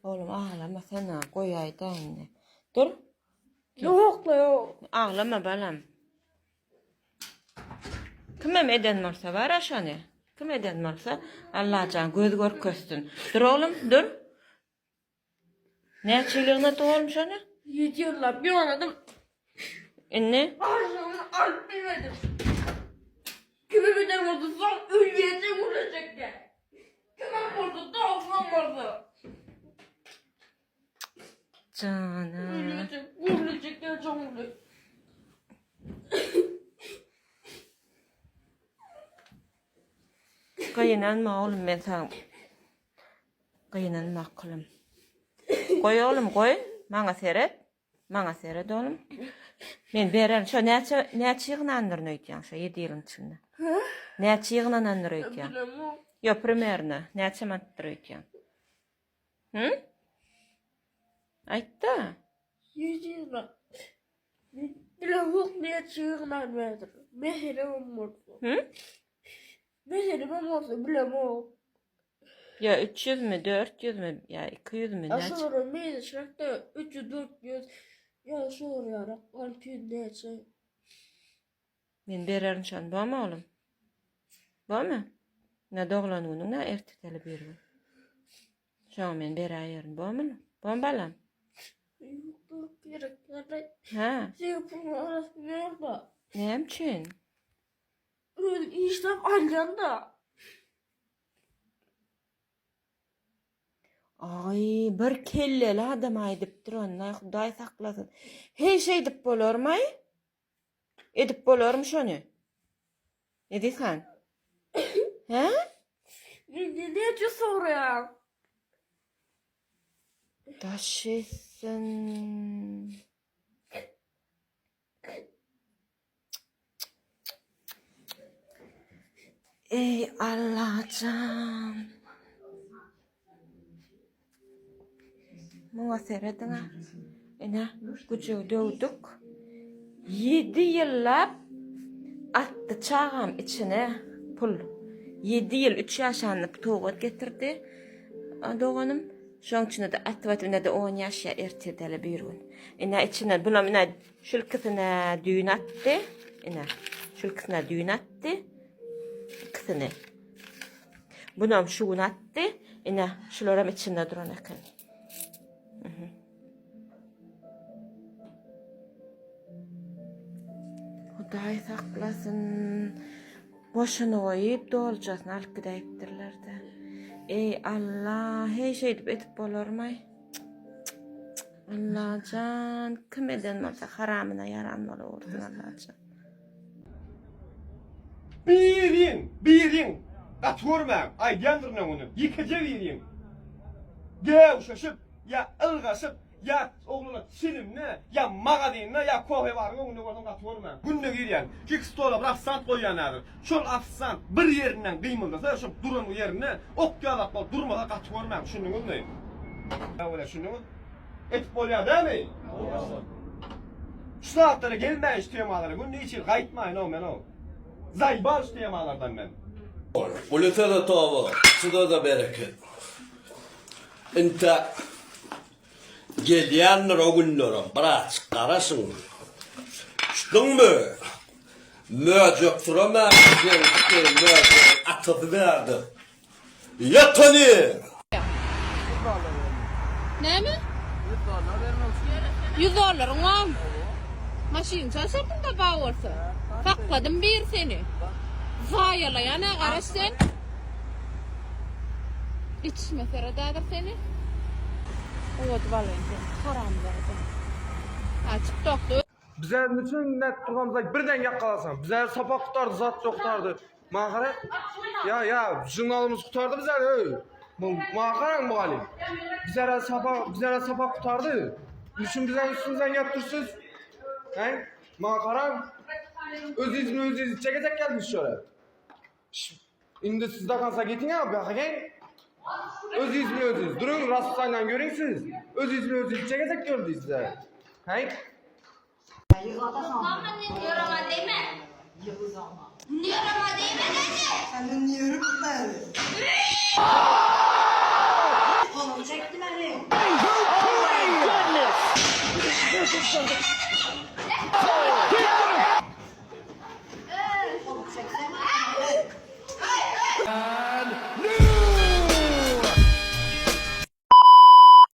Oglum aglama sen-a, goýaýda indi. Dur. Ýok-la ýok. Aglama balam. Kimem eden bolsa bar-a şony. Kim eden bolsa Allajan göz görkezsin. Dur oglum, dur. Näçe ýyl ýygnady oglum şony? Ýedi ýyllap ýygnadym. Indi? Arzuwymy alyp bilmedim. Kimem eden bolsa soň ölýänçä gürleşekkä. Kimem bolsa dogumam bolsa. Jana. Ölýänçä gürleşekkä soňuny. Gynanma oglum men saňa. Gynanma akylym. Goý oglum goý. Maňa seret. Maňa seret oglum. Men bererin. Şo näçe näçe ýygnandyryn öýdýäň şo 7 ýylyň içinde? Näçe ýygnanandyr öýdýäň? Bilemok. Ýok, primerno. Näçe manatdyr öýdýäň? Hı? Aýtda. Ýedi ýyllap. Men bilemok näçe ýygnanmadyr. Meselem bolsa. Hı? Meselem bolsa bilemok. Ýa 300 mi, 400 mi, ýa 200 mi, Ýa näçe? şolara meňzeşräk-de 300, 400, ýa şolar ýarak 600 näçe. Men bererin şony, bormy oglum? Bormy? Ne doglan günüň, ne ertir bir gün. Şoňa men beräýerin, bormy? Bormy balam? Ýok, gerek däl. Hä? Seň puluň arasy ýok-da. Näme üçin? Özüm işläp alýan-da. Aý, bir kelleli adam aýdypdyr onda, Hudaý saklasyn. Heý, şeýdip bolarmy-aý? Edip bolarmy şony? Eziz han. Hä? Indi näçe soraýaň? Daş etsin. Eý Allajan. Muňa serediň-ä. Ine, güjügi döwdük. Ýedi ýyllap atdy çagam içine pul. Ýedi ýyl, üç ýaşanda sowgat getirdi doganym. Şoň içine-de atyp atyp ine-de on ýaşýar ertir däli bir gün. Ine içine bulam ine şülkisine düýn atdy. Ine şülkisine düýn atdy. İkisini. Bunam şu gün atdy. Ine şularam içinde duran eken. Hudaý saklasyn. Boşuny goýup, doljasyny alyp gidäýipdirler-de. Eý, Alla, heý şeýdip edip bolarmaý? Allajan, kim eden bolsa haramyna ýaran bolawursun Allajan. Biriň, biriň, gaty görmäň, aýdýandyryn öňünden, ýekeje biriň gäwüşeşip ýa ylgaşyp, Ýa oglana çilimde, ýa magazynda, ýa kofe baryň öňünde görseň gaty görmäň. Günde girýän. Şu stola bir ofisant goýýan häzir. Şol ofisant bir ýerinden gymyldasa, şol duran ýerinde ok ýalak bolup durmasa gaty görmäň. Düşündiňizmi? Ýa düşündiňiz? Etip bolýar dämi? Şu zatlara gelmäýin şu temalara. Günde hiç hili gaýtmaýyn-ow men-ow. Zaýbal şu temalardan men. Uly söze toba, size-de bereket. Intäk Gelýändir o günlerem, birazjyk garaşyň. Düşdüňmi? Möjek süremäň, seňki möjegiň atasy bärde. Ýatany! Näme? Ýüz dollaryň barmy? Maşyny çalşardyň-da bar bolsa. Sakladym bir seni. Zaýalaýan-a garaş sen. Içme seret häzir seni. Owadyp alaýyn seni haramzada. Ha tiktokda Bize nüçün nätip durganymyzda birden ýakalasaň. Bize sapak gutardy, zat ýok gutardy. Maňa gara. Ýa, ýa, žurnalymyz gutardy bize, öý. Maňa garaň mugallym. Bize sapak, bize sapak gutardy. Nüçün bize üstümizden gelip dursyz? He? Maňa garaň. Özüňiz özüňiz çekecek gelmiş şöyle. Indi siz dakansa getiň a bu ýaka Özüňiz bilen özüňiz. Duruň raspsanyany görüň siz. Özüňiz bilen özüňiz çekecek gördi size. He? Dur, dur, dur.